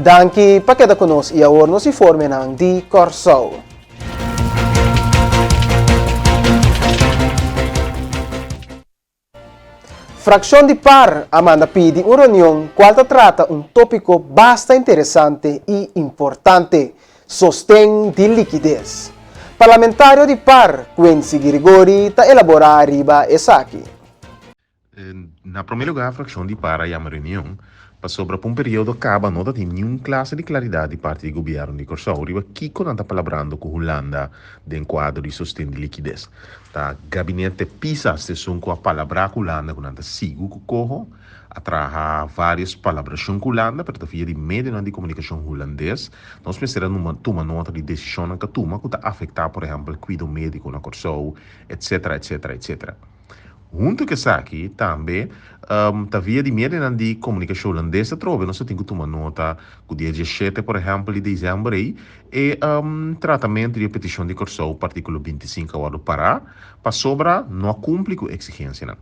Danki pa keda ku nos i awor nos informenan di Kòrsou. Frakshon di par a manda pidi un reunion kual ta trata un tópiko basta interesante i importante, sosten di likides. Parlamentario di par, Quincy Girigori ta elaborá riba esaki. Na promé lugá frakshon di par a yama reunion pasobra pa un periodo kaba no ta tin niun klase di klaridat di parti di gobièrnu di Kòrsou riba kiko nan ta palabrando ku Hulanda den kuadro di sosten di likides. Ta gabinete Pisas esun ku a palabrá ku Hulanda ku nan ta sigu ku koho. A traha vários palabrashon ku Hulanda, pero ta via di medionan di komunikashon hulandes. Nos mester a numa tuma nota di desishonnan ku a tuma ku ta afektá por ehèmpel kuido médiko na Kòrsou, etsetera, etsetera, etsetera. Huntu ku esaki tambe ta via di medionan di komunikashon hulandes atrobe nos ta tin ku tuma nota ku dia diesshete por ehèmpel di desèmber ei E tratamentu di e petishon di Kòrsou pa artíkulo 25 a wòrdu pará pasobra no a kumpli ku eksigensianan.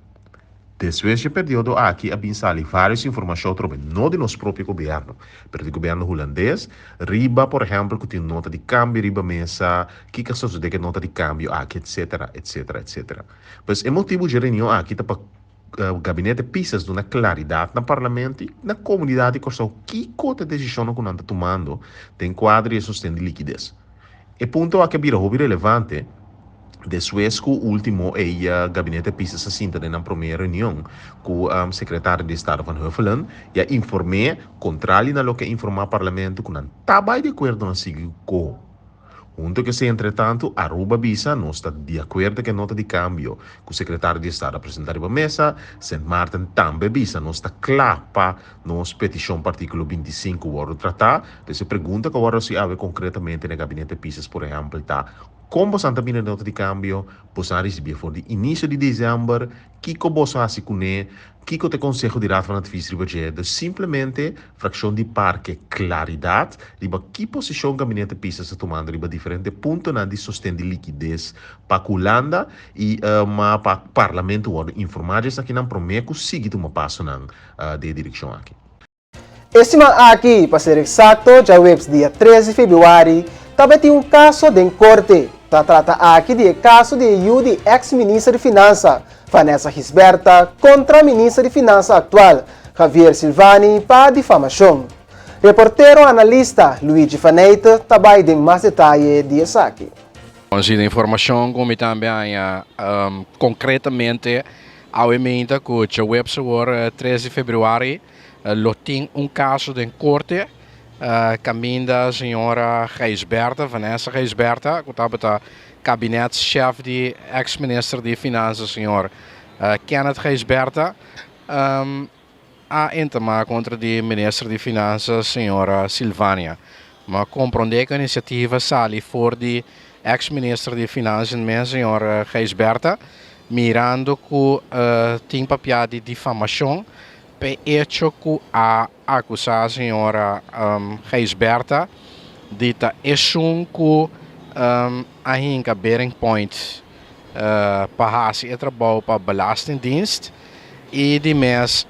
Despues dje periodo aki a bin sali vários informashon atrobe no di nos propio gobièrnu, pero di gobièrnu hulandes, riba por ehèmpel ku tin nota di kambio riba mesa, kiko a sosodé ku e nota di kambio aki etsetera, etsetera, etsetera. Pues e motibu dje reunion aki ta pa Gabinete Pisas duna klaridat na Parlamento i na komunidat di Kòrsou kiko ta e desishonnan ku nan ta tumando den kuadro di e sosten di likides. E punto aki a bira hopi relevante despues ku último e Gabinete Pisas a sinta den nan promé reunion ku Sekretario di Estado Van Huffelen i a inform'é kontrali na loke a informá Parlamento ku nan ta bai di akuerdo na sigui ku Hunto ku esei entretantu, Aruba bisa nos ta di akuerdo ku e nota di kambio ku Sekretario di Estado a presentá riba mesa. Sint Maarten tambe bisa nos ta kla pa nos petishon pa artíkulo 25 wòrdu tratá. Pues e pregunta ku a wòrdu hasi awe konkretamente na Gabinete Pisas por ehèmpel ta, Kon bosan ta bini e nota di kambio? Bosan a risibié for di inisio di desèmber? Kiko boso a hasi kuné? Kiko ta e konseho di Raad van Advies riba dje? Dus simplemente frakshon di par ke klaridat riba ki posishon Gabinete Pisas ta tumando riba diferente puntonan di sosten di likides pa ku Hulanda i pa Parlamento wòrdu informá dje esakinan promé ku sigui tuma pasonan den e direkshon aki. E siman aki, pa ser eksakto djaweps dia 3 di febrüari, tabatin un kaso den korte. Ta trata aki di e kaso di e yu di eks minister di Finansa, Vanessa Gisberta, kontra minister di Finansa aktual, Javier Silvani, pa difamashon. Reportero analista Luigi Faneyte ta bai den mas detaye di esaki. Nos di informashon ku mi tambe haña konkretamente awe meinta ku djaweps awor 3 di febrüari, Lo tin un kaso den korte kaminda señora Gijsbertha, Vanessa Gijsbertha, ku tabata kabinetschef di eks minister di Finansa señor Kenneth Gijsbertha, a entamá kontra di minister di Finansa señora Silvania. Mi a komprondé ku e inisiativa sali for di eks minister di Finansa mes señor Gijsbertha, mirando ku tin papia di difamashon P'e echo ku a akusá señora Gijsbertha di ta esun ku a hinka Bering Point pa hasi e trabou pa Belastingdienst i di mes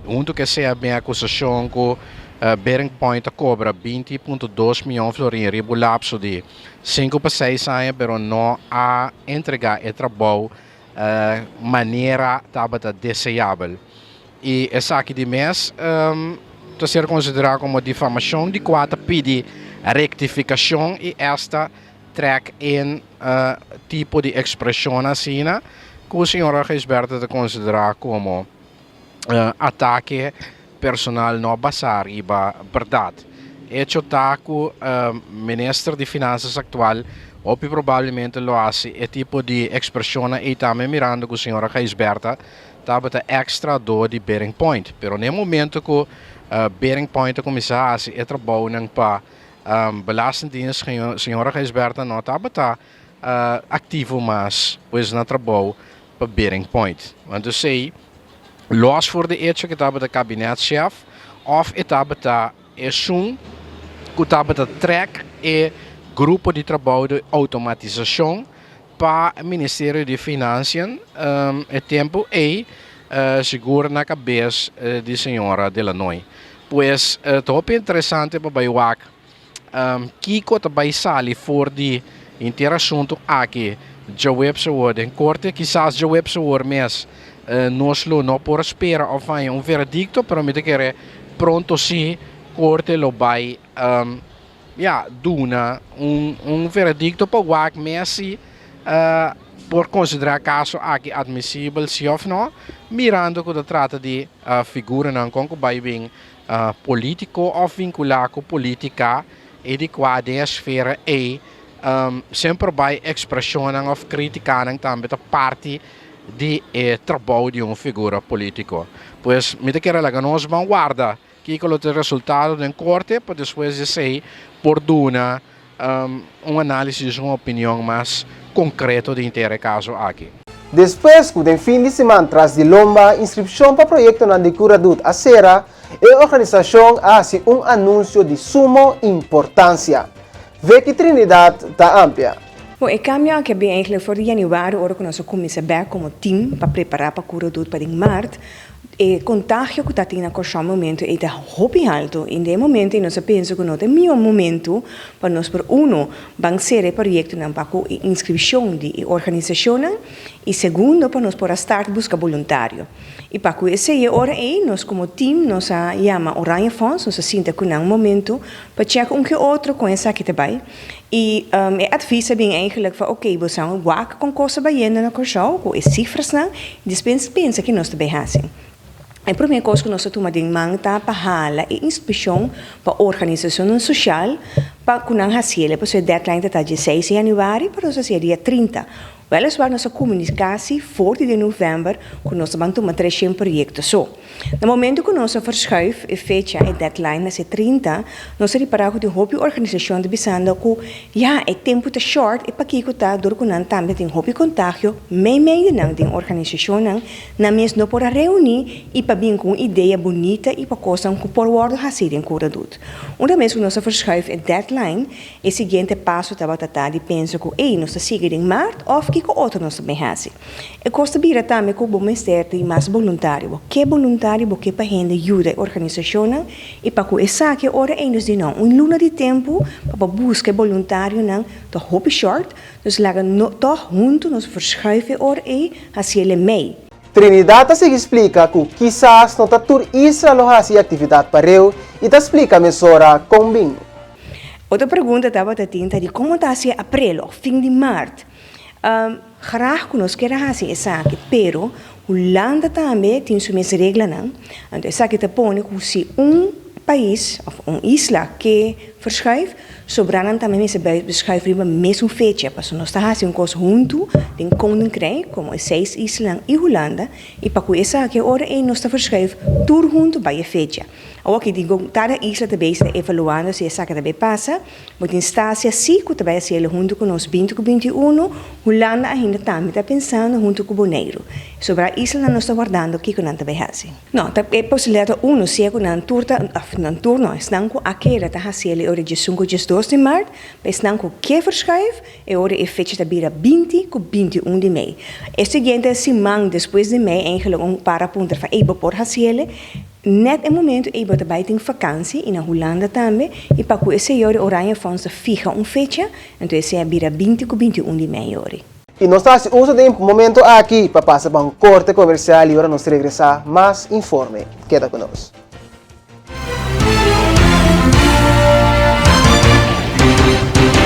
huntu ku esei a bin akusashon ku Bering Point a kobra 20.2 mion florin riba un lapso di sinku pa seis aña pero no a entregá e trabou manera tabata deseabel. I esaki di mes ta ser konsiderá komo difamashon di kua ta pidi rektifikashon i esta trèk in tipo di ekspreshon asina ku señora Gijsbertha ta konsiderá komo atake personal no basá riba bèrdat. Echo ta ku minister di Finansas aktual hopi probablemente lo hasi e tipo di ekspreshonnan ei tambe mirando ku señora Gijsbertha tabata eks trahadó di Bering Point. Pero na e momento ku Bering Point a kuminsá hasi e trabounan pa Belastingdienst señora Gijsbertha no tabata aktivo mas pues na trabou pa Bering Point. Anto esei Los for di echo ku e tabata kabinetschef òf e tabata esun ku tabata trèk e grupo di trabou di outomatisashon pa Ministerio di Financiën e tempu ei sigur na kabes di señora De Lanoy. Pues ta hopi interesante pa bai wak kiko ta bai sali for di henter asuntu aki djaweps awor den korte. Kisas djaweps awor mes nos lo no por spera of haña un veredikto, pero mi ta kere pronto si korte lo bai ya duna un veredikto pa wak mes si por konsiderá kaso aki admisibel si of no, mirando ku ta trata di figuranan kon ku bai bin polítiko òf vinkulá ku polítika i di kua den e esfera ei semper bai ekspreshonnan òf krítikanan tambe ta parti di e trabou di un figura polítiko. Pues mi ta kere laga nos ban warda kiko lo ta e resultado den korte pa despues di esei por duna un análisis, un opinion mas konkreto di henter e kaso aki. Despues ku den fin di siman tras di lomba inskripshon pa proyektonan di Curadut a sera, e organisashon a hasi un anunsio di sumo importansia. Vicky Trinidad ta amplia. Bon, e kambio aki a bin eigenlijk for di januari ora ku nos a kuminsá bèk komo tim pa prepará pa Curadut pa den mart. E kontagio ku ta tin na Kòrsou momento ei ta hopi haltu i den e momento ei nos a pensa ku no ta e mihó momento pa nos por uno ban sera e proyektonan pa ku e inskripshon di e organisashonnan i segundo pa nos por a start buska boluntario. I pa ku esei e ora ei nos komo tim nos a yama Oranje Fonds, nos a sinta ku nan un momento pa chèk un ke otro kon esaki ta bai i e advis a bin eigenlijk van oké bo sa wak kon kos a bai yendo na Kòrsou ku e sifrasnan i despues pensa ke nos ta bai hasi. E promé kos ku nos a tuma den man ta pa hala e inskripshon pa organisashonnan soshal pa ku nan hasiel pasobra e deadline ta ta dieseis di yanüari pero nos a hasiel dia 30. Wèleswar nos a komuniká si for di den novèmber ku nos ta ban tuma 300 proyekto so. Na momento ku nos a verschuif e fecha, e deadline na se 30, nos a ripará ku tin hopi organisashon ta bisando ku ya, e tempu ta short i pakiko ta dor ku nan tambe tin hopi kontagio meimei di nan den organisashonnan, nan mes no por a reuní i pa bin ku un idea bunita i pa kosnan ku por wòrdu hasí den Cura Doet. Unda mes ku nos a verschuif e deadline, E siguiente paso tabata ta di pensa ku ey nos ta sigui den mart òf kiko otro nos ta bin hasi. E kos ta bira tambe ku bo mester di mas boluntario. Bo ke boluntario, bo ke pa hende yuda e organisashonnan i pa ku esaki e ora ey nos di no un luna di tempu pa bo buska e boluntarionan ta hopi short, dus laga no tòg huntu nos verschuif e ora ey hasiel e mei. Trinidad ta sigui splika ku kisas no ta tur isla lo hasi e aktividat pareu i ta splika mesora kon bin. Otro pregunta tabata tin ta di komo ta hasi aprel of fin di mart. Graag ku nos kier a hasi esaki, pero Hulanda tambe tin su mes reglanan. Anto esaki ta pone ku si un pais of un isla ke verschuif, sobranan tambe mester beschuif riba mesun fecha, pasobra nos ta hasi un kos huntu den Koninkrijk komo e seis islanan i Hulanda, i pa ku esaki e ora ei nos ta verschuif tur huntu bai e fecha. Awor ki digo, cada isla ta bezig ta evaluando si esaki ta bay pasa. Bo tin Stasia si cu ta bay hacielo hunto cu nos binti cu 21, Hulanda ainda tambe ta pensando hunto cu Boneiru. Sobra islanan nos ta wardando kico nan ta bay haci. No, ta e posibilidad ta uno, sea cu nan tur ta, of nan tur no, esnan cu a keda ta hacielo e ora 11 cu 12 di maart, pa esnan cu ke verschuif, E ora e fecha ta bira 20 ku 21 di mei. E siguiente siman despues di mei eigenlijk un par a puntra van ey bo por hasiele? Net e momento ey bo ta bai tin vakantie y na Hulanda tambe y pa ku esey ora Oranje Fonds ta fiha un fecha, enton esey a bira 20 ku 21 di mei ori. Y nos ta haci uso den e momento aki pa pasa pa un corte comercial y ora nos regresa mas informe. Keda cu nos.